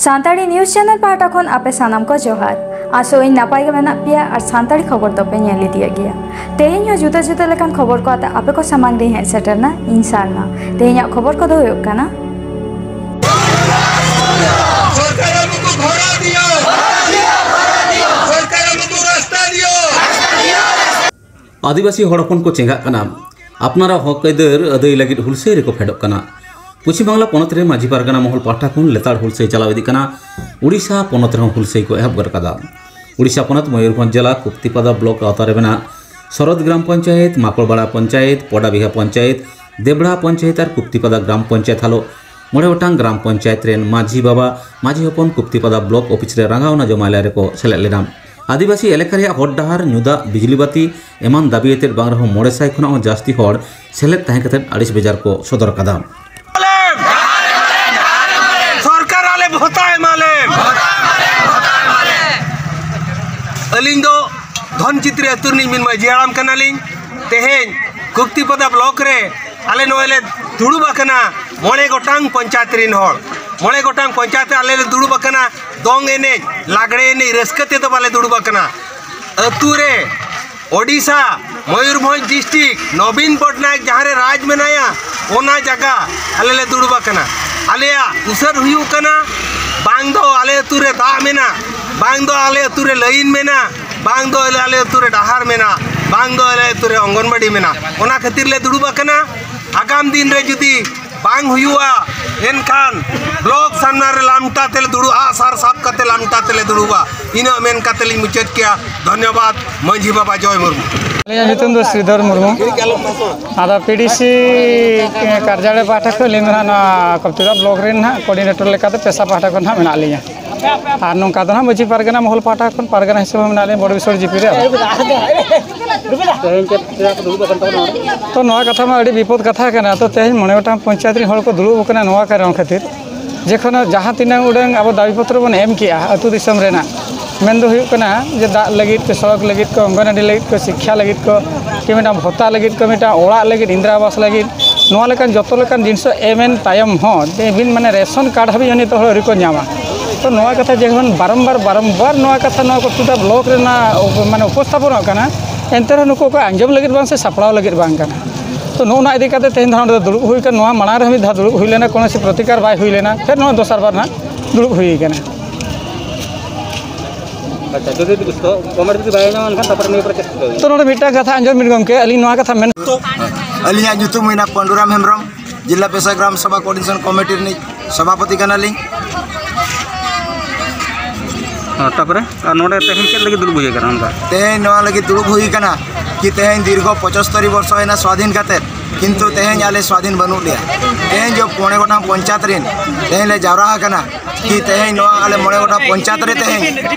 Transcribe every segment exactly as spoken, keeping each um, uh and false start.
Santali news channel ᱯᱟᱦᱴᱟ ᱠᱷᱚᱱ ᱟᱯᱮ ᱥᱟᱱᱟᱢ ᱠᱚ ᱡᱚᱦᱟᱨ᱾ ᱟᱥᱚᱜ ᱟᱹᱧ ᱱᱟᱯᱟᱭ ᱜᱮ ᱢᱮᱱᱟᱜ ᱯᱮᱭᱟ ᱟᱨ ᱥᱟᱱᱛᱟᱲᱤ ᱠᱷᱚᱵᱚᱨ ᱫᱚᱯᱮ ᱧᱮᱞ ᱤᱫᱤᱭᱮᱫ ᱜᱮᱭᱟ᱾ ᱛᱮᱦᱮᱧ ᱦᱚᱸ ᱡᱩᱫᱟᱹ ᱡᱩᱫᱟᱹ ᱞᱮᱠᱟᱱ ᱠᱷᱚᱵᱚᱨ ᱠᱚ ᱟᱛᱮ ᱟᱯᱮ ᱠᱚ ᱥᱟᱢᱟᱝ ᱨᱮ ᱦᱮᱡ ᱥᱮᱴᱮᱨᱱᱟ ᱤᱧ ᱥᱟᱨᱱᱟ᱾ ᱛᱮᱦᱮᱧᱟᱜ ᱠᱷᱚᱵᱚᱨ ᱠᱚᱫᱚ ᱦᱩᱭᱩᱜ ᱠᱟᱱᱟ, ᱥᱚᱨᱠᱟᱨ ᱟᱢᱠᱚ ᱜᱷᱚᱨᱟ ᱫᱤᱭᱳ, ᱥᱚᱨᱠᱟᱨ ᱟᱢᱠᱚ ᱨᱟᱥᱛᱟ ᱫᱤᱭᱳ᱾ ᱟᱹᱫᱤᱵᱟᱹᱥᱤ ᱦᱚᱲ ᱦᱚᱯᱚᱱ ᱠᱚ ᱪᱮᱸᱜᱷᱟᱜ ᱠᱟᱱᱟ᱾ ᱟᱯᱱᱟᱨᱟᱜ ᱦᱚᱠ ᱟᱹᱭᱫᱟᱹᱨ ᱟᱹᱫᱟᱹᱭ ᱞᱟᱹᱜᱤᱫ ᱦᱩᱞᱥᱟᱹᱭ ᱨᱮᱠᱚ ᱯᱷᱮᱰᱚᱜ ᱠᱟᱱᱟ᱾ ᱯᱚᱪᱷᱤᱢ ᱵᱟᱝᱞᱟ ᱯᱚᱱᱚᱛ ᱨᱮ ᱢᱟᱹᱡᱷᱤ ᱯᱟᱨᱜᱟᱱᱟ ᱢᱚᱦᱚᱞ ᱯᱟᱦᱴᱟ ᱠᱷᱚᱱ ᱞᱮᱛᱟᱲ ᱦᱩᱞᱥᱟᱹᱭ ᱪᱟᱞᱟᱣ ᱤᱫᱤᱜ ᱠᱟᱱᱟ᱾ ᱩᱲᱤᱥᱥᱟ ᱯᱚᱱᱚᱛ ᱨᱮᱦᱚᱸ ᱦᱩᱞᱥᱟᱹᱭ ᱠᱚ ᱮᱦᱚᱵ ᱜᱚᱫ ᱠᱟᱫᱟ᱾ ᱩᱲᱤᱥᱥᱟ ᱯᱚᱱᱚᱛ ᱢᱚᱭᱩᱨᱵᱷᱚᱸᱡᱽ ᱡᱮᱞᱟ ᱠᱩᱯᱛᱤᱯᱟᱫᱟ ᱵᱞᱚᱠ ᱟᱣᱛᱟ ᱨᱮ ᱢᱮᱱᱟᱜ ᱥᱚᱨᱚᱫ ᱜᱨᱟᱢ ᱯᱚᱧᱪᱟᱭᱮᱛ, ᱢᱟᱠᱚᱲᱵᱟᱲᱟ ᱯᱚᱧᱪᱟᱭᱮᱛ, ᱯᱚᱰᱟᱵᱤᱦᱟ ᱯᱚᱧᱪᱟᱭᱮᱛ, ᱫᱮᱵᱲᱟ ᱯᱚᱧᱪᱟᱭᱮᱛ ᱟᱨ ᱠᱩᱯᱛᱤᱯᱟᱫᱟ ᱜᱨᱟᱢ ᱯᱚᱧᱪᱟᱭᱮᱛ ᱦᱟᱞᱚ ᱢᱚᱬᱮ ᱜᱚᱴᱟᱝ ᱜᱨᱟᱢ ᱯᱚᱧᱪᱟᱭᱮᱛ ᱨᱮᱱ ᱢᱟᱹᱡᱷᱤ ᱵᱟᱵᱟ, ᱢᱟᱹᱡᱷᱤ ᱦᱚᱯᱚᱱ ᱠᱩᱯᱛᱤᱯᱟᱫᱟ ᱵᱞᱚᱠ ᱚᱯᱷᱤᱥ ᱨᱮ ᱨᱟᱸᱜᱟᱣᱱᱟ ᱡᱚᱢᱟᱭᱞᱟ ᱨᱮᱠᱚ ᱥᱮᱞᱮᱫ ᱞᱮᱱᱟ᱾ ᱟᱹᱫᱤᱵᱟᱹᱥᱤ ᱮᱞᱟᱠᱟ ᱨᱮᱭᱟᱜ ᱦᱚᱨ ᱰᱟᱦᱟᱨ, ᱧᱩ ᱫᱟᱜ, ᱵᱤᱡᱽᱞᱤ ᱵᱟᱹᱛᱤ ᱮᱢᱟᱱ ᱫᱟᱹᱵᱤ ᱟᱛᱮᱫ ᱵᱟᱝ ᱨᱮᱦᱚᱸ ᱢᱚᱬᱮ ᱥᱟᱭ ᱠᱷᱚᱱᱟᱜ ᱦᱚᱸ ᱡᱟᱹᱥᱛᱤ ᱦᱚᱲ ᱥᱮᱞᱮᱫ ᱛᱟᱦᱮᱸ ᱠᱟᱛᱮᱫ ᱟᱹᱲᱤᱥ ᱵᱮᱡᱟᱨ ᱠᱚ ᱥᱚᱫᱚᱨ ᱠᱟᱫᱟ᱾ ᱥᱚᱨᱠᱟᱨ ᱟᱞᱮ ᱵᱷᱚᱛᱟ ᱮᱢᱟᱞᱮᱢ᱾ ᱟᱹᱞᱤᱧ ᱫᱚ ᱫᱷᱚᱱᱪᱤᱛᱨᱤ ᱟᱹᱛᱩ ᱨᱤᱱᱤᱡ ᱢᱤᱫ ᱢᱟᱹᱡᱷᱤ ᱦᱟᱲᱟᱢ ᱠᱟᱱᱟᱞᱤᱧ᱾ ᱛᱮᱦᱮᱧ ᱠᱩᱯᱛᱤᱯᱟᱫᱟ ᱵᱞᱚᱠ ᱨᱮ ᱟᱞᱮ ᱱᱚᱜᱼᱚᱭ ᱞᱮ ᱫᱩᱲᱩᱵ ᱟᱠᱟᱱᱟ᱾ ᱢᱚᱬᱮ ᱜᱚᱴᱟᱝ ᱯᱚᱧᱪᱟᱭᱮᱛ ᱨᱤᱱ ᱦᱚᱲ, ᱢᱚᱬᱮ ᱜᱚᱴᱟᱝ ᱯᱚᱧᱪᱟᱭᱮᱛ ᱨᱮ ᱟᱞᱮ ᱞᱮ ᱫᱩᱲᱩᱵ ᱟᱠᱟᱱᱟ᱾ ᱫᱚᱝ ᱮᱱᱮᱡ, ᱞᱟᱜᱽᱲᱮ ᱮᱱᱮᱡ ᱨᱟᱹᱥᱠᱟᱹ ᱛᱮᱫᱚ ᱵᱟᱞᱮ ᱫᱩᱲᱩᱵ ᱟᱠᱟᱱᱟ᱾ ᱟᱹᱛᱩ ᱨᱮ ᱳᱰᱤᱥᱟ, ᱢᱚᱭᱩᱨᱵᱷᱚᱸᱡᱽ ᱰᱤᱥᱴᱨᱤᱠᱴ, ᱱᱚᱵᱤᱱ ᱯᱚᱴᱱᱟᱭᱮᱠ ᱡᱟᱦᱟᱸ ᱨᱮ ᱨᱟᱡᱽ ᱢᱮᱱᱟᱭᱟ, ᱚᱱᱟ ᱡᱟᱭᱜᱟ ᱟᱞᱮ ᱞᱮ ᱫᱩᱲᱩᱵ ᱟᱠᱟᱱᱟ᱾ ᱟᱞᱮᱭᱟᱜ ᱩᱥᱟᱹᱨ ᱦᱩᱭᱩᱜ ᱠᱟᱱᱟ, ᱵᱟᱝ ᱫᱚ ᱟᱞᱮ ᱟᱹᱛᱩ ᱨᱮ ᱫᱟᱜ ᱢᱮᱱᱟᱜ, ᱵᱟᱝ ᱫᱚ ᱟᱞᱮ ᱟᱹᱛᱩ ᱨᱮ ᱞᱟᱭᱤᱱ ᱢᱮᱱᱟᱜ, ᱵᱟᱝ ᱫᱚ ᱟᱞᱮ, ᱟᱞᱮ ᱟᱹᱛᱩ ᱨᱮ ᱰᱟᱦᱟᱨ ᱢᱮᱱᱟᱜ, ᱵᱟᱝ ᱫᱚ ᱟᱞᱮ ᱟᱹᱛᱩ ᱨᱮ ᱚᱝᱜᱚᱱᱵᱟᱲᱤ ᱢᱮᱱᱟᱜ᱾ ᱚᱱᱟ ᱠᱷᱟᱹᱛᱤᱨ ᱞᱮ ᱫᱩᱲᱩᱵ ᱟᱠᱟᱱᱟ᱾ ᱟᱜᱟᱢ ᱫᱤᱱ ᱨᱮ ᱡᱩᱫᱤ ᱵᱟᱝ ᱦᱩᱭᱩᱜᱼᱟ, ᱮᱱᱠᱷᱟᱱ ᱵᱞᱚᱠ ᱥᱟᱢᱱᱟ ᱨᱮ ᱞᱟᱢᱴᱟ ᱛᱮᱞᱮ ᱫᱩᱲᱩᱵᱼᱟ, ᱟᱜᱼᱥᱟᱨ ᱥᱟᱵ ᱠᱟᱛᱮ ᱞᱟᱢᱴᱟ ᱛᱮᱞᱮ ᱫᱩᱲᱩᱵᱼᱟ᱾ ᱤᱱᱟᱹᱜ ᱢᱮᱱ ᱠᱟᱛᱮ ᱞᱤᱧ ᱢᱩᱪᱟᱹᱫ ᱠᱮᱜᱼᱟ᱾ ᱫᱷᱚᱱᱭᱚᱵᱟᱫ ᱢᱟᱹᱡᱷᱤ ᱵᱟᱵᱟ, ᱡᱚᱭ ᱢᱩᱨᱢᱩ᱾ ᱟᱹᱞᱤᱧᱟᱜ ᱧᱩᱛᱩᱢ ᱫᱚ ᱥᱨᱤᱫᱷᱚᱨ ᱢᱩᱨᱢᱩ᱾ ᱟᱫᱚ ᱯᱤ ᱰᱤ ᱥᱤ ᱠᱟᱨᱡᱟᱞᱚᱭ ᱯᱟᱦᱴᱟ ᱠᱷᱚᱱ ᱟᱹᱞᱤᱧ ᱫᱚ ᱱᱟᱦᱟᱜ ᱱᱚᱣᱟ ᱠᱚᱯᱛᱤᱯᱟᱫᱟ ᱵᱞᱚᱠ ᱨᱮᱱ ᱱᱟᱦᱟᱜ ᱠᱳᱚᱨᱰᱤᱱᱮᱴᱚᱨ ᱞᱮᱠᱟᱛᱮ ᱯᱮᱥᱟ ᱯᱟᱦᱴᱟ ᱠᱷᱚᱱ ᱱᱟᱦᱟᱜ ᱢᱮᱱᱟᱜ ᱞᱤᱧᱟ᱾ ᱟᱨ ᱱᱚᱝᱠᱟ ᱫᱚ ᱱᱟᱦᱟᱜ ᱢᱟᱹᱡᱷᱤ ᱯᱟᱨᱜᱟᱱᱟ ᱢᱚᱦᱚᱞ ᱯᱟᱦᱴᱟ ᱠᱷᱚᱱ ᱯᱟᱨᱜᱟᱱᱟ ᱦᱤᱥᱟᱹᱵ ᱦᱚᱸ ᱢᱮᱱᱟᱜ ᱞᱤᱧᱟ ᱵᱚᱲᱵᱤᱥᱚᱲ ᱡᱤᱯᱤ ᱨᱮ᱾ ᱛᱮᱦᱮᱧ ᱪᱮᱫ ᱪᱮᱫᱟᱜ ᱠᱚ ᱫᱩᱲᱩᱵ ᱟᱠᱟᱱ ᱛᱟᱵᱚᱱᱟ? ᱛᱚ, ᱱᱚᱣᱟ ᱠᱟᱛᱷᱟ ᱢᱟ ᱟᱹᱰᱤ ᱵᱤᱯᱚᱫ ᱠᱟᱛᱷᱟ ᱠᱟᱱᱟ᱾ ᱛᱚ, ᱛᱮᱦᱮᱧ ᱢᱚᱬᱮ ᱜᱚᱴᱟᱝ ᱯᱚᱧᱪᱟᱭᱮᱛ ᱨᱮᱱ ᱦᱚᱲ ᱠᱚ ᱫᱩᱲᱩᱵ ᱟᱠᱟᱱᱟ ᱱᱚᱣᱟ ᱠᱟᱨᱚᱱ ᱠᱷᱟᱹᱛᱤᱨ, ᱡᱮᱠᱷᱚᱱ ᱡᱟᱦᱟᱸ ᱛᱤᱱᱟᱹᱜ ᱩᱰᱟᱹᱝ ᱟᱵᱚ ᱫᱟᱹᱵᱤ ᱯᱚᱛᱨᱚ ᱵᱚᱱ ᱮᱢ ᱠᱮᱜᱼᱟ ᱟᱹᱛᱩ ᱫᱤᱥᱚᱢ ᱨᱮᱱᱟᱜ, ᱢᱮᱱ ᱫᱚ ᱦᱩᱭᱩᱜ ᱠᱟᱱᱟ ᱡᱮ ᱫᱟᱜ ᱞᱟᱹᱜᱤᱫ ᱛᱮ, ᱥᱚᱲᱚᱠ ᱞᱟᱹᱜᱤᱫ ᱠᱚ, ᱚᱝᱜᱚᱱᱣᱟᱰᱤ ᱞᱟᱹᱜᱤᱫ ᱠᱚ, ᱥᱤᱠᱠᱷᱟ ᱞᱟᱹᱜᱤᱫ ᱠᱚ, ᱠᱤ ᱢᱤᱫᱴᱟᱝ ᱵᱷᱚᱛᱟ ᱞᱟᱹᱜᱤᱫ ᱠᱚ, ᱢᱤᱫᱴᱟᱝ ᱚᱲᱟᱜ ᱞᱟᱹᱜᱤᱫ, ᱤᱱᱫᱨᱟ ᱟᱵᱟᱥ ᱞᱟᱹᱜᱤᱫ, ᱱᱚᱣᱟ ᱞᱮᱠᱟᱱ ᱡᱚᱛᱚ ᱞᱮᱠᱟᱱ ᱡᱤᱱᱤᱥ ᱮᱢ ᱮᱱ ᱛᱟᱭᱚᱢ ᱦᱚᱸ even ᱢᱟᱱᱮ ᱨᱮᱥᱚᱱ ᱠᱟᱨᱰ ᱦᱟᱹᱵᱤᱡ ᱦᱚᱸ ᱱᱤᱛᱚᱜ ᱦᱚᱲ ᱟᱹᱣᱨᱤ ᱠᱚ ᱧᱟᱢᱟ᱾ ᱛᱚ ᱱᱚᱣᱟ ᱠᱟᱛᱷᱟ ᱡᱚᱠᱷᱚᱱ ᱵᱟᱨᱚᱢᱵᱟᱨ ᱵᱟᱨᱚᱢᱵᱟᱨ ᱱᱚᱣᱟ ᱠᱟᱛᱷᱟ ᱱᱚᱣᱟ ᱠᱚ ᱴᱩᱰᱟ ᱵᱞᱚᱠ ᱨᱮᱱᱟᱜ ᱢᱟᱱᱮ ᱩᱯᱚᱥᱛᱷᱟᱯᱚᱱᱚᱜ ᱠᱟᱱᱟ, ᱮᱱᱛᱮ ᱨᱮᱦᱚᱸ ᱱᱩᱠᱩ ᱚᱠᱚᱭ ᱟᱸᱡᱚᱢ ᱞᱟᱹᱜᱤᱫ ᱵᱟᱝ ᱥᱮ ᱥᱟᱯᱲᱟᱣ ᱞᱟᱹᱜᱤᱫ ᱵᱟᱝ ᱠᱟᱱᱟ᱾ ᱛᱚ ᱱᱚᱜᱼᱚ ᱱᱚᱣᱟ ᱤᱫᱤ ᱠᱟᱛᱮ ᱛᱮᱦᱮᱧ ᱫᱚ ᱱᱚᱰᱮ ᱫᱩᱲᱩᱵ ᱦᱩᱭ ᱠᱟᱱᱟ᱾ ᱱᱚᱣᱟ ᱢᱟᱲᱟᱝ ᱨᱮᱦᱚᱸ ᱢᱤᱫ ᱫᱷᱟᱣ ᱫᱩᱲᱩᱵ ᱦᱩᱭ ᱞᱮᱱᱟ, ᱠᱳᱱᱳ ᱥᱮ ᱯᱨᱚᱛᱤᱠᱟᱨ ᱵᱟᱭ ᱦᱩᱭ ᱞᱮᱱᱟ, ᱯᱷᱮᱨ ᱱᱚᱣᱟ ᱫᱚᱥᱟᱨ ᱵᱟᱨ ᱱᱟᱦᱟᱜ ᱫᱩᱲᱩᱵ ᱦᱩᱭ ᱠᱟᱱᱟ᱾ ᱟᱪᱪᱷᱟ, ᱡᱩᱫᱤ ᱫᱚ ᱠᱚᱢᱮᱱᱴ ᱡᱩᱫᱤ ᱵᱟᱭ ᱧᱟᱢᱟ, ᱮᱱᱠᱷᱟᱱ ᱛᱟᱨᱯᱚᱨᱮ ᱱᱤᱭᱟᱹ ᱯᱚᱨᱮ ᱪᱮᱫ ᱪᱤᱠᱟᱹ ᱦᱩᱭᱩᱜᱼᱟ? ᱛᱚ ᱱᱚᱰᱮ ᱢᱤᱫᱴᱟᱝ ᱠᱟᱛᱷᱟ ᱟᱸᱡᱚᱢ ᱵᱤᱱ ᱜᱚᱢᱠᱮ, ᱟᱹᱞᱤᱧ ᱱᱚᱣᱟ ᱠᱟᱛᱷᱟ ᱢᱮᱱ ᱟᱹᱞᱤᱧᱟᱜ ᱧᱩᱛᱩᱢ ᱦᱩᱭᱱᱟ ᱯᱟᱹᱱᱰᱩᱨᱟᱢ ᱦᱮᱢᱵᱨᱚᱢ, ᱡᱤᱞᱟ ᱯᱮᱥᱟ ᱜᱨᱟᱢ ᱥᱚᱵᱷᱟ ᱠᱳᱚᱨᱰᱤᱱᱮᱥᱚᱱ ᱠᱚᱢᱤᱴᱤ ᱨᱤᱱᱤᱡ ᱥᱚᱵᱷᱟᱯᱚᱛᱤ ᱠᱟᱱᱟᱞᱤᱧ᱾ ᱦᱚᱸ, ᱛᱟᱯᱚᱨᱮ ᱟᱨ ᱱᱚᱰᱮ ᱛᱮᱦᱮᱧ ᱪᱮᱫ ᱞᱟᱹᱜᱤᱫ ᱫᱩᱲᱩᱵ ᱦᱩᱭ ᱟᱠᱟᱱᱟ ᱚᱱᱠᱟ? ᱛᱮᱦᱮᱧ ᱱᱚᱣᱟ ᱞᱟᱹᱜᱤᱫ ᱫᱩᱲᱩᱵ ᱦᱩᱭ ᱟᱠᱟᱱᱟ ᱠᱤ ᱛᱮᱦᱮᱧ ᱫᱤᱨᱜᱷᱚ ᱯᱚᱸᱪᱟᱛᱛᱳᱨ ᱵᱚᱨᱥᱚ ᱦᱩᱭᱱᱟ ᱥᱣᱟᱫᱷᱤᱱ ᱠᱟᱛᱮ, ᱠᱤᱱᱛᱩ ᱛᱮᱦᱮᱧ ᱟᱞᱮ ᱥᱣᱟᱫᱷᱤᱱ ᱵᱟᱹᱱᱩᱜ ᱞᱮᱭᱟ᱾ ᱛᱮᱦᱮᱧ ᱡᱚ ᱯᱚᱱᱮ ᱜᱚᱴᱟᱝ ᱯᱚᱧᱪᱟᱭᱮᱛ ᱨᱤᱱ ᱛᱮᱦᱮᱧ ᱞᱮ ᱡᱟᱣᱨᱟ ᱟᱠᱟᱱᱟ ᱠᱤ ᱛᱮᱦᱮᱧ ᱱᱚᱣᱟ ᱟᱞᱮ ᱢᱚᱬᱮ ᱜᱚᱴᱟᱝ ᱯᱚᱧᱪᱟᱭᱮᱛ ᱨᱮ ᱛᱮᱦᱮᱧ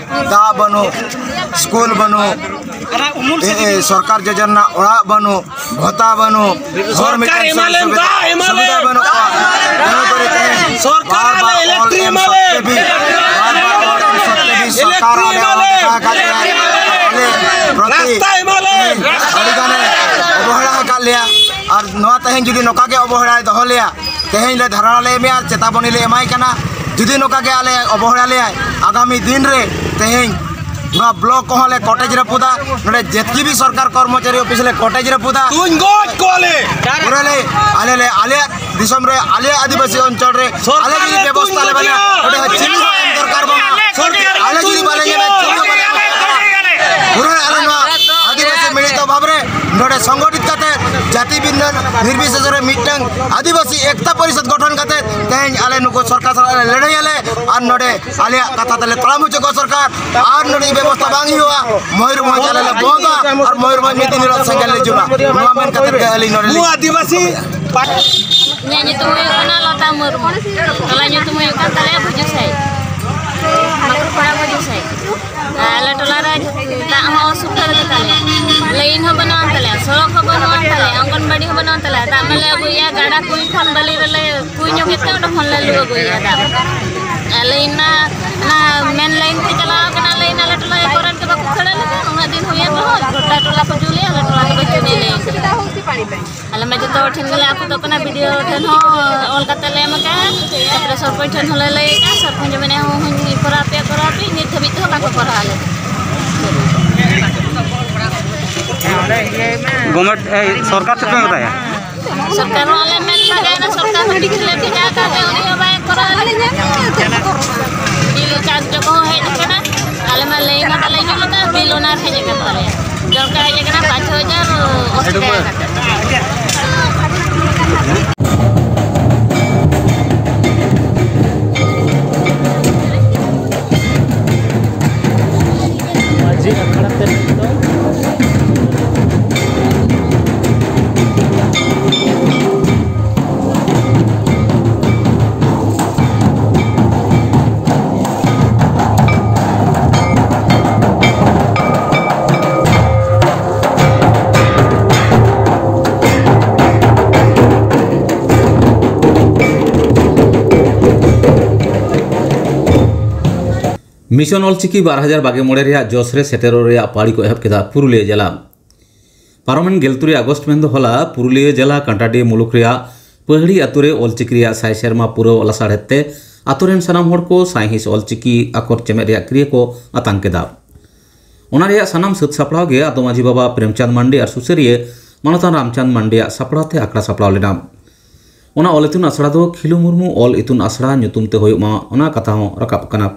ᱫᱟᱜ ᱵᱟᱹᱱᱩᱜ, ᱥᱠᱩᱞ ᱵᱟᱹᱱᱩᱜ, ᱮ, ᱮ, ᱥᱚᱨᱠᱟᱨ ᱡᱳᱡᱚᱱᱟ ᱚᱲᱟᱜ ᱵᱟᱹᱱᱩᱜ, ᱵᱷᱚᱛᱟ ᱵᱟᱹᱱᱩᱜ, ᱦᱚᱨ ᱢᱤᱫᱴᱟᱝ ᱥᱩᱡᱳᱜᱽ ᱥᱩᱵᱤᱫᱷᱟ ᱵᱟᱹᱱᱩᱜ ᱠᱚᱣᱟ᱾ ᱡᱟᱦᱟᱸ ᱠᱚᱨᱮ ᱛᱮᱦᱮᱧ ᱵᱟᱨ ᱵᱟᱨ ᱚᱞ ᱮᱢ ᱥᱚᱛᱛᱮ ᱵᱤ, ᱵᱟᱨ ᱵᱟᱨ ᱚᱞ ᱮᱢ ᱥᱚᱛᱛᱮ ᱵᱤ ᱥᱚᱨᱠᱟᱨ ᱟᱞᱮ ᱚᱞ ᱠᱟᱛᱷᱟ ᱟᱠᱟᱫ ᱞᱮᱭᱟ, ᱟᱞᱮ ᱯᱨᱚᱛᱤ ᱟᱹᱰᱤ ᱜᱟᱱᱮ ᱚᱵᱚᱦᱮᱲᱟ ᱟᱠᱟᱫ ᱞᱮᱭᱟ᱾ ᱟᱨ ᱱᱚᱣᱟ ᱛᱮᱦᱮᱧ ᱡᱩᱫᱤ ᱱᱚᱝᱠᱟ ᱜᱮ ᱚᱵᱚᱦᱮᱲᱟᱭ ᱫᱚᱦᱚ ᱞᱮᱭᱟ, ᱛᱮᱦᱮᱧ ᱞᱮ ᱫᱷᱟᱨᱱᱟ ᱞᱮ ᱮᱢᱮᱜᱼᱟ, ᱪᱮᱛᱟᱵᱚᱱᱤ ᱞᱮ ᱮᱢᱟᱭ ᱠᱟᱱᱟ᱾ ᱡᱩᱫᱤ ᱱᱚᱝᱠᱟ ᱜᱮ ᱟᱞᱮ ᱚᱵᱚᱦᱮᱲᱟ ᱞᱮᱭᱟᱭ, ᱟᱜᱟᱢᱤ ᱫᱤᱱ ᱨᱮ ᱛᱮᱦᱮᱧ ᱱᱚᱣᱟ ᱵᱞᱚᱠ ᱠᱚᱦᱚᱸ ᱞᱮ ᱠᱚᱴᱮᱡ ᱨᱟᱹᱯᱩᱫᱟ᱾ ᱱᱚᱰᱮ ᱡᱮᱛᱠᱤ ᱵᱤ ᱥᱚᱨᱠᱟᱨ ᱠᱚᱨᱢᱚᱪᱟᱨᱤ ᱚᱯᱷᱤᱥ ᱞᱮ ᱠᱚᱴᱮᱡ ᱨᱟᱹᱯᱩᱫᱟ᱾ ᱛᱩᱧ ᱜᱚᱡ ᱠᱚᱣᱟ ᱞᱮ᱾ ᱯᱩᱨᱟᱹ ᱞᱮ, ᱟᱞᱮ ᱞᱮ, ᱟᱞᱮᱭᱟᱜ ᱫᱤᱥᱚᱢ ᱨᱮ, ᱟᱞᱮᱭᱟᱜ ᱟᱹᱫᱤᱵᱟᱹᱥᱤ ᱚᱧᱪᱚᱞ ᱨᱮ ᱥᱚᱨᱠᱟᱨ ᱟᱞᱮ ᱡᱩᱫᱤ ᱞᱮ ᱵᱮᱵᱚᱥᱛᱷᱟ ᱛᱩᱧ ᱞᱮ ᱵᱟᱞᱮ ᱜᱚᱡᱮᱭᱟ᱾ ᱱᱚᱰᱮ ᱦᱚᱸ ᱪᱤᱞᱤ ᱦᱚᱸ ᱮᱢ ᱫᱚᱨᱠᱟᱨ ᱵᱟᱝᱟ᱾ ᱥᱚᱨᱠᱟᱨ ᱞᱮ ᱟᱞᱮ ᱡᱩᱫᱤ ᱛᱩᱧ ᱵᱟᱞᱮ ᱜᱚᱡᱮᱭᱟ᱾ ᱧᱟᱢᱟ, ᱪᱤᱞᱤ ᱦᱚᱸ ᱵᱟᱞᱮ ᱮᱢᱟ᱾ ᱯᱩᱨᱟᱹ ᱟᱞᱮ ᱱᱚᱣᱟ ᱟᱹᱫᱤᱵᱟᱹᱥᱤ ᱢᱤᱲᱤᱛ ᱚᱵᱷᱟᱵ ᱨᱮ ᱱᱚᱰᱮ ᱥᱚᱝᱜᱚᱴᱷᱤᱛ ᱠᱟᱛᱮ ᱡᱟᱹᱛᱤ ᱵᱤᱱᱫᱷᱟᱹ ᱱᱤᱨᱵᱤᱥᱮᱥ ᱨᱮ ᱢᱤᱫᱴᱟᱝ ᱟᱹᱫᱤᱵᱟᱹᱥᱤ ᱮᱠᱛᱟ ᱯᱚᱨᱤᱥᱚᱫ ᱜᱚᱴᱷᱚᱱ ᱠᱟᱛᱮ ᱛᱮᱦᱮᱧ ᱟᱞᱮ ᱱᱩᱠᱩ ᱥᱚᱨᱠᱟᱨ ᱥᱟᱞᱟᱜ ᱞᱮ ᱞᱟᱹᱲᱦᱟᱹᱭᱟᱞᱮ ᱟᱨ ᱱᱚᱰᱮ ᱟᱞᱮᱭᱟᱜ ᱠᱟᱛᱷᱟ ᱛᱮᱞᱮ ᱛᱟᱲᱟᱢ ᱦᱚᱪᱚ ᱠᱚᱣᱟ ᱥᱚᱨᱠᱟᱨ᱾ ᱟᱨ ᱱᱚᱰᱮ ᱵᱮᱵᱚᱥᱛᱷᱟ ᱵᱟᱝ ᱦᱩᱭᱩᱜᱼᱟ, ᱢᱚᱭᱩᱨᱵᱷᱚᱸᱡᱽ ᱟᱞᱮ ᱞᱮ ᱵᱚᱸᱫᱟ ᱟᱨ ᱢᱚᱭᱩᱨᱵᱷᱚᱸᱡᱽ ᱢᱤᱫ ᱫᱤᱱ ᱦᱤᱞᱳᱜ ᱥᱮᱸᱜᱮᱞ ᱞᱮ ᱡᱩᱞᱟ᱾ ᱱᱚᱣᱟ ᱢᱮᱱ ᱠᱟᱛᱮ ᱜᱮ ᱟᱹᱞᱤᱧ ᱱᱚᱰᱮ ᱞᱤᱧ ᱟᱹᱫᱤᱵᱟᱹᱥᱤ ᱯᱟᱴ- ᱤᱧᱟᱹᱜ ᱧᱩᱛᱩᱢ ᱦᱩᱭᱩᱜ ᱠᱟᱱᱟ ᱞᱚᱛᱟ ᱢᱩᱨᱢᱩ᱾ ᱴᱚᱞᱟ ᱧᱩᱛᱩᱢ ᱦᱩᱭᱩᱜ ᱠᱟᱱ ᱛᱟᱞᱮᱭᱟ ᱵᱷᱩᱡᱩᱥᱟᱹᱭ᱾ ᱢᱟᱠᱨᱩᱯᱟᱲᱟ ᱵᱷᱩᱡᱩᱥᱟᱹᱭ᱾ ᱟᱞᱮ ᱴᱚᱞᱟ ᱨᱮ ᱫᱟᱜ ᱦᱚᱸ ᱚᱥᱩᱵᱤᱫᱷᱟ ᱜᱮ ᱛᱟᱞᱮᱭᱟ, ᱞᱟᱭᱤᱱ ᱦᱚᱸ ᱵᱟᱹᱱᱩᱜ ᱟᱱ ᱛᱟᱞᱮᱭᱟ, ᱥᱚᱲᱚᱠ ᱦᱚᱸ ᱵᱟᱹᱱᱩᱜ ᱟᱱ ᱛᱟᱞᱮᱭᱟ, ᱚᱝᱜᱚᱱᱵᱟᱲᱤ ᱦᱚᱸ ᱵᱟᱹᱱᱩᱜ ᱟᱱ ᱛᱟᱞᱮᱭᱟ᱾ ᱫᱟᱜ ᱢᱟᱞᱮ ᱟᱹᱜᱩᱭᱮᱫᱼᱟ ᱜᱟᱰᱟ ᱠᱩᱧ ᱠᱷᱚᱱ, ᱵᱟᱹᱞᱤ ᱨᱮᱞᱮ ᱠᱩᱧ ᱧᱚᱜᱮᱫ ᱛᱮ ᱚᱸᱰᱮ ᱠᱷᱚᱱ ᱞᱮ ᱞᱩ ᱟᱹᱜᱩᱭᱮᱫᱼᱟ ᱫᱟᱜ᱾ ᱟᱨ ᱞᱟᱭᱤᱱ ᱢᱟ ᱚᱱᱟ ᱢᱮᱱ ᱞᱟᱭᱤᱱ ᱛᱮ ᱪᱟᱞᱟᱣ ᱟᱠᱟᱱᱟ, ᱞᱟᱭᱤᱱ ᱟᱞᱮ ᱴᱚᱞᱟ ᱨᱮ ᱠᱚᱨᱮᱱᱴ ᱜᱮ ᱵᱟᱠᱚ ᱠᱷᱟᱹᱲ ᱟᱞᱮ ᱠᱟᱱᱟ᱾ ᱩᱱᱟᱹᱜ ᱫᱤᱱ ᱦᱩᱭᱮᱱ ᱨᱮᱦᱚᱸ ᱜᱚᱴᱟ ᱴᱚᱞᱟ ᱠᱚ ᱡᱩᱞᱮᱫᱼᱟ, ᱟᱞᱮ ᱴᱚᱞᱟ ᱫᱚ ᱵᱟᱹᱪᱩᱜ ᱟᱹᱱᱤᱡ ᱞᱟᱭᱤᱱ᱾ ᱟᱞᱮ ᱡᱚᱛᱚ ᱦᱚᱲ ᱴᱷᱮᱱ ᱜᱮᱞᱮ ᱟᱠᱚᱴᱚᱜ ᱠᱟᱱᱟ, ᱵᱤ ᱰᱤ ᱳ ᱴᱷᱮᱱ ᱦᱚᱸ ᱚᱞ ᱠᱟᱛᱮ ᱞᱮ ᱮᱢ ᱟᱠᱟᱫᱼᱟ, ᱛᱟᱨᱯᱚᱨᱮ ᱥᱚᱨᱯᱚᱧᱪ ᱴᱷᱮᱱ ᱦᱚᱸᱞᱮ ᱞᱟᱹᱭ ᱟᱠᱟᱫᱼᱟ, ᱥᱚᱨᱯᱚᱧᱪ ᱢᱮᱱᱮᱫ ᱦᱚᱸ ᱦᱚᱸᱧ ᱠᱚᱨᱟᱣ ᱯᱮᱭᱟ, ᱠᱚᱨᱟᱣ ᱯᱮᱭᱟ, ᱱᱤᱛ ᱫᱷᱟᱹᱵᱤᱡ ᱛᱮᱦᱚᱸ ᱵᱟᱠᱚ ᱠᱚᱨᱟᱣ ᱞᱮᱫᱟ᱾ ᱜᱚᱢᱮᱴ, ᱮᱭ, ᱥᱚᱨᱠᱟᱨ ᱪᱮᱫ ᱯᱮ ᱢᱮᱛᱟᱭᱟ? ᱥᱚᱨᱠᱟᱨ ᱦᱚᱸ ᱟᱞᱮ ᱢᱮᱱ ᱞᱟᱜᱟᱭᱮᱱᱟ, ᱥᱚᱨᱠᱟᱨ ᱦᱚᱸ ᱪᱤᱴᱷᱤ ᱞᱮ ᱵᱷᱮᱡᱟ ᱟᱠᱟᱫ ᱛᱮ ᱩᱱᱤ ᱦᱚᱸ ᱵᱟᱭ ᱠᱚᱨᱟᱣ ᱞᱮᱫᱟ᱾ ᱵᱤᱞ ᱪᱟᱨᱡᱽ ᱠᱚᱦᱚᱸ ᱦᱮᱡ ᱟᱠᱟᱱᱟ, ᱟᱞᱮ ᱢᱟ ᱞᱟᱹᱭ ᱢᱟ ᱵᱟᱞᱮ ᱟᱸᱡᱚᱢ ᱞᱮᱫᱟ, ᱵᱤᱞ ᱚᱱᱟ ᱦᱮᱡ ᱟᱠᱟᱱ ᱛᱟᱞᱮᱭᱟ᱾ ᱡᱚᱱᱠᱟ ᱦᱮᱡ ᱟᱠᱟᱱᱟ ᱯᱟᱸᱪ ᱦᱟᱡᱟᱨ ᱚᱥᱤ ᱴᱟᱠᱟ ᱠᱟᱛᱮ᱾ ᱢᱟᱹᱡᱷᱤ ᱟᱠᱷᱲᱟ ᱛᱮ ᱱᱤᱛᱚᱜ ᱢᱤᱥᱚᱱ ᱚᱞᱪᱤᱠᱤ ᱵᱟᱨ ᱦᱟᱡᱟᱨ ᱵᱟᱜᱮ ᱢᱚᱬᱮ ᱨᱮᱭᱟᱜ ᱡᱚᱥ ᱨᱮ ᱥᱮᱴᱮᱨᱚᱜ ᱨᱮᱭᱟᱜ ᱯᱟᱹᱲᱤ ᱠᱚ ᱮᱦᱚᱵ ᱠᱮᱫᱟ ᱯᱩᱨᱩᱞᱤᱭᱟᱹ ᱡᱮᱞᱟ᱾ ᱯᱟᱨᱚᱢᱮᱱ ᱜᱮᱞ ᱛᱩᱨᱩᱭ ᱟᱜᱚᱥᱴ ᱢᱮᱱᱫᱚ ᱦᱚᱞᱟ ᱯᱩᱨᱩᱞᱤᱭᱟᱹ ᱡᱮᱞᱟ ᱠᱟᱱᱴᱟᱰᱤ ᱢᱩᱞᱩᱠ ᱨᱮᱭᱟᱜ ᱯᱟᱹᱦᱲᱤ ᱟᱛᱳ ᱨᱮ ᱚᱞᱪᱤᱠᱤ ᱨᱮᱭᱟᱜ ᱥᱟᱭ ᱥᱮᱨᱢᱟ ᱯᱩᱨᱟᱹᱣ ᱞᱟᱥᱟᱲᱦᱮᱫ ᱛᱮ ᱟᱛᱳ ᱨᱮᱱ ᱥᱟᱱᱟᱢ ᱦᱚᱲ ᱠᱚ ᱥᱟᱭᱦᱤᱸᱥ ᱚᱞᱪᱤᱠᱤ ᱟᱠᱷᱚᱨ ᱪᱮᱢᱮᱫ ᱨᱮᱭᱟᱜ ᱠᱨᱤᱭᱟᱹ ᱠᱚ ᱟᱛᱟᱝ ᱠᱮᱫᱟ᱾ ᱚᱱᱟ ᱨᱮᱭᱟᱜ ᱥᱟᱱᱟᱢ ᱥᱟᱹᱛ ᱥᱟᱯᱲᱟᱣ ᱜᱮ ᱟᱛᱳ ᱢᱟᱹᱡᱷᱤ ᱵᱟᱵᱟ ᱯᱨᱮᱢᱪᱟᱸᱫᱽ ᱢᱟᱱᱰᱤ ᱟᱨ ᱥᱩᱥᱟᱹᱨᱤᱭᱟᱹ ᱢᱟᱱᱚᱛᱟᱱ ᱨᱟᱢᱪᱟᱸᱫᱽ ᱢᱟᱱᱰᱤᱭᱟᱜ ᱥᱟᱯᱲᱟᱣ ᱛᱮ ᱟᱠᱷᱲᱟ ᱥᱟᱯᱲᱟᱣ ᱞᱮᱱᱟ᱾ ᱚᱱᱟ ᱚᱞ ᱤᱛᱩᱱ ᱟᱥᱲᱟ ᱫᱚ ᱠᱷᱤᱞᱩ ᱢᱩᱨᱢᱩ ᱚᱞ ᱤᱛᱩᱱ ᱟᱥᱲᱟ ᱧᱩᱛᱩᱢ ᱛᱮ ᱦᱩᱭᱩᱜ ᱢᱟ, ᱚᱱᱟ ᱠᱟᱛᱷᱟ ᱦᱚᱸ ᱨᱟᱠᱟᱵ ᱟᱠᱟᱱᱟ᱾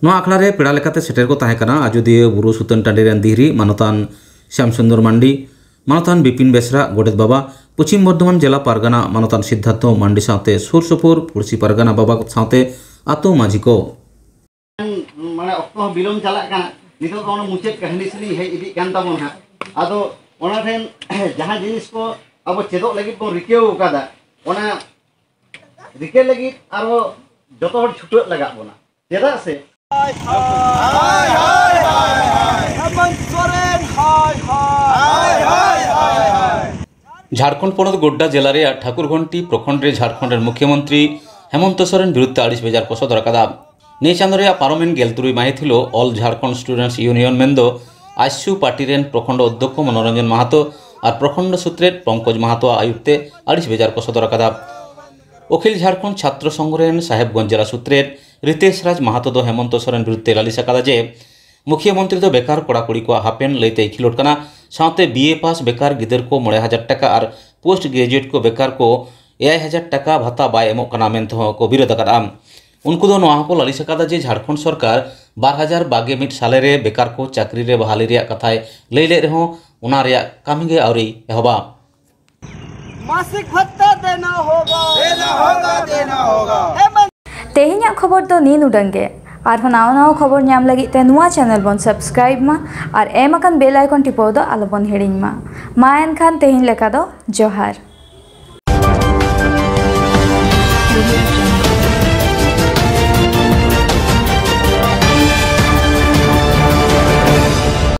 ᱱᱚᱣᱟ ᱟᱠᱷᱲᱟ ᱨᱮ ᱯᱮᱲᱟ ᱞᱮᱠᱟᱛᱮ ᱥᱮᱴᱮᱨ ᱠᱚ ᱛᱟᱦᱮᱸ ᱠᱟᱱᱟ ᱟᱡᱚᱫᱤᱭᱟᱹ ᱵᱩᱨᱩ ᱥᱩᱛᱟᱹᱱ ᱴᱟᱺᱰᱤ ᱨᱮᱱ ᱫᱤᱦᱨᱤ ᱢᱟᱱᱚᱛᱟᱱ ᱥᱭᱟᱢ ᱥᱩᱱᱫᱚᱨ ᱢᱟᱱᱰᱤ, ᱢᱟᱱᱚᱛᱟᱱ ᱵᱤᱯᱤᱱ ᱵᱮᱥᱨᱟ, ᱜᱚᱰᱮᱛ ᱵᱟᱵᱟ, ᱯᱚᱪᱷᱤᱢ ᱵᱚᱨᱫᱷᱚᱢᱟᱱ ᱡᱮᱞᱟ ᱯᱟᱨᱜᱟᱱᱟ ᱢᱟᱱᱚᱛᱟᱱ ᱥᱤᱫᱽᱫᱷᱟᱨᱛᱷᱚ ᱢᱟᱱᱰᱤ ᱥᱟᱶᱛᱮ ᱥᱩᱨ ᱥᱩᱯᱩᱨ ᱯᱩᱲᱥᱤ ᱯᱟᱨᱜᱟᱱᱟ ᱵᱟᱵᱟ ᱠᱚ ᱥᱟᱶᱛᱮ ᱟᱛᱳ ᱢᱟᱹᱡᱷᱤ ᱠᱚ᱾ ᱢᱟᱱᱮ ᱚᱠᱛᱚ ᱦᱚᱸ ᱵᱤᱞᱚᱢ ᱪᱟᱞᱟᱜ ᱠᱟᱱᱟ, ᱱᱤᱛᱚᱜ ᱫᱚ ᱚᱱᱟ ᱢᱩᱪᱟᱹᱫ ᱠᱟᱹᱦᱱᱤ ᱥᱮᱫ ᱤᱧ ᱦᱮᱡ ᱤᱫᱤᱜ ᱠᱟᱱ ᱛᱟᱵᱚᱱ ᱦᱟᱸᱜ᱾ ᱟᱫᱚ ᱚᱱᱟ ᱴᱷᱮᱱ ᱡᱟᱦᱟᱸ ᱡᱤᱱᱤᱥ ᱠᱚ ᱟᱵᱚ ᱪᱮᱫᱚᱜ ᱞᱟᱹᱜᱤᱫ ᱵᱚᱱ ᱨᱤᱠᱟᱹᱣ ᱟᱠᱟᱫᱟ, ᱚᱱᱟ ᱨᱤᱠᱟᱹ ᱞᱟᱹᱜᱤᱫ ᱟᱨᱦᱚᱸ ᱡᱚᱛᱚ ᱦᱚᱲ ᱪᱷᱩᱴᱟᱹᱜ ᱞᱟᱜᱟᱜ ᱵᱚᱱᱟ᱾ ᱪᱮᱫᱟᱜ ᱥᱮ ᱦᱮᱢᱚᱱᱛ ᱥᱚᱨᱮᱱ ᱦᱟᱭ ᱦᱟᱭ᱾ ᱡᱷᱟᱲᱠᱷᱚᱸᱰ ᱯᱚᱱᱚᱛ ᱜᱳᱰᱰᱟ ᱡᱮᱞᱟ ᱨᱮᱭᱟᱜ ᱴᱷᱟᱠᱩᱨᱜᱷᱚᱱᱴᱤ ᱯᱨᱚᱠᱷᱚᱸᱰ ᱨᱮ ᱡᱷᱟᱲᱠᱷᱚᱸᱰ ᱨᱮᱱ ᱢᱩᱠᱷᱭᱚᱢᱚᱱᱛᱨᱤ ᱦᱮᱢᱚᱱᱛᱚ ᱥᱚᱨᱮᱱ ᱵᱤᱨᱩᱫᱷ ᱛᱮ ᱟᱹᱲᱤᱥ ᱵᱮᱡᱟᱨ ᱠᱚ ᱥᱚᱫᱚᱨ ᱟᱠᱟᱫᱟ᱾ ᱱᱤᱭᱟᱹ ᱪᱟᱸᱫᱚ ᱨᱮᱭᱟᱜ ᱯᱟᱨᱚᱢᱮᱱ ᱜᱮᱞ ᱛᱩᱨᱩᱭ ᱢᱟᱹᱦᱤᱛ ᱦᱤᱞᱳᱜ All Jharkhand Students Union ᱢᱮᱱᱫᱚ ᱟᱡᱥᱩ ᱯᱟᱨᱴᱤ ᱨᱮᱱ ᱯᱨᱚᱠᱷᱚᱸᱰ ᱚᱫᱽᱫᱷᱚᱠᱷᱚ ᱢᱚᱱᱳᱨᱚᱧᱡᱚᱱ ᱢᱟᱦᱟᱛᱚ ᱟᱨ ᱯᱨᱚᱠᱷᱚᱸᱰ ᱥᱩᱛᱨᱮᱛ ᱯᱚᱝᱠᱚᱡᱽ ᱢᱟᱦᱟᱛᱚᱣᱟᱜ ᱟᱹᱭᱩᱨ ᱛᱮ ᱟᱹᱲᱤᱥ ᱵᱮᱡᱟᱨ ᱠᱚ ᱥᱚᱫᱚᱨ ᱟᱠᱟᱫᱟ᱾ ᱚᱠᱷᱤᱞ ᱡᱷᱟᱲᱠᱷᱚᱸᱰ ᱪᱷᱟᱛᱨᱚ ᱥᱚᱝᱜᱷ ᱨᱮᱱ ᱥᱟᱦᱮᱵᱽᱜᱚᱸᱡᱽ ᱡᱮᱞᱟ ᱥᱩᱛᱨᱮᱛ ᱨᱤᱛᱮᱥ ᱨᱟᱡᱽ ᱢᱟᱦᱟᱛᱚ ᱫᱚ ᱦᱮᱢᱚᱱᱛᱚ ᱥᱚᱨᱮᱱ ᱵᱤᱨᱩᱫᱷ ᱛᱮ ᱞᱟᱹᱞᱤᱥ ᱟᱠᱟᱫᱟ ᱡᱮ ᱢᱩᱠᱷᱭᱟᱹ ᱢᱚᱱᱛᱨᱤ ᱫᱚ ᱵᱮᱠᱟᱨ ᱠᱚᱲᱟ ᱠᱩᱲᱤ ᱠᱚᱣᱟᱜ ᱦᱟᱯᱮᱱ ᱞᱟᱹᱭᱛᱮᱭ ᱠᱷᱮᱞᱳᱰ ᱠᱟᱱᱟ, ᱥᱟᱶᱛᱮ ᱵᱤ ᱮ ᱯᱟᱥ ᱵᱮᱠᱟᱨ ᱜᱤᱫᱟᱹᱨ ᱠᱚ ᱢᱚᱬᱮ ᱦᱟᱡᱟᱨ ᱴᱟᱠᱟ ᱟᱨ ᱯᱳᱥᱴ ᱜᱨᱮᱡᱩᱭᱮᱴ ᱠᱚ ᱵᱮᱠᱟᱨ ᱠᱚ ᱮᱭᱟᱭ ᱦᱟᱡᱟᱨ ᱴᱟᱠᱟ ᱵᱷᱟᱛᱟ ᱵᱟᱭ ᱮᱢᱚᱜ ᱠᱟᱱᱟ ᱢᱮᱱᱛᱮ ᱦᱚᱸ ᱠᱚ ᱵᱤᱨᱳᱫ ᱟᱠᱟᱫᱼᱟ᱾ ᱩᱱᱠᱩ ᱫᱚ ᱱᱚᱣᱟ ᱦᱚᱸᱠᱚ ᱞᱟᱹᱞᱤᱥ ᱟᱠᱟᱫᱟ ᱡᱮ ᱡᱷᱟᱲᱠᱷᱚᱸᱰ ᱥᱚᱨᱠᱟᱨ ᱵᱟᱨ ᱦᱟᱡᱟᱨ ᱵᱟᱨ ᱜᱮᱞ ᱢᱤᱫ ᱥᱟᱞᱮ ᱨᱮ ᱵᱮᱠᱟᱨ ᱠᱚ ᱪᱟᱹᱠᱨᱤ ᱨᱮ ᱵᱟᱦᱟᱞᱤ ᱨᱮᱭᱟᱜ ᱠᱟᱛᱷᱟᱭ ᱞᱟᱹᱭ ᱞᱮᱫ ᱨᱮᱦᱚᱸ ᱚᱱᱟ ᱨᱮᱭᱟᱜ ᱠᱟᱹᱢᱤ ᱜᱮ ᱟᱹᱣᱨᱤ ᱮᱦᱚᱵᱟ᱾ मासिक भत्ता देना होगा। देना होगा, देना होगा। हे मंत्री ᱛᱮᱦᱮᱧᱟᱜ ᱠᱷᱚᱵᱚᱨ ᱫᱚ ᱱᱤᱱ ᱩᱰᱟᱹᱝ ᱜᱮ᱾ ᱟᱨᱦᱚᱸ ᱱᱟᱣᱟ ᱱᱟᱣᱟ ᱠᱷᱚᱵᱚᱨ ᱧᱟᱢ ᱞᱟᱹᱜᱤᱫ ᱛᱮ ᱱᱚᱣᱟ ᱪᱮᱱᱮᱞ ᱵᱚᱱ ᱥᱟᱵᱥᱠᱨᱟᱭᱤᱵ ᱢᱟ ᱟᱨ ᱮᱢ ᱟᱠᱟᱱ ᱵᱮᱞ ᱟᱭᱠᱚᱱ ᱴᱤᱯᱟᱹᱣ ᱫᱚ ᱟᱞᱚᱵᱚᱱ ᱦᱤᱲᱤᱧ ᱢᱟ᱾ ᱢᱟ ᱮᱱᱠᱷᱟᱱ ᱛᱮᱦᱮᱧ ᱞᱮᱠᱟ ᱫᱚ ᱡᱚᱦᱟᱨ᱾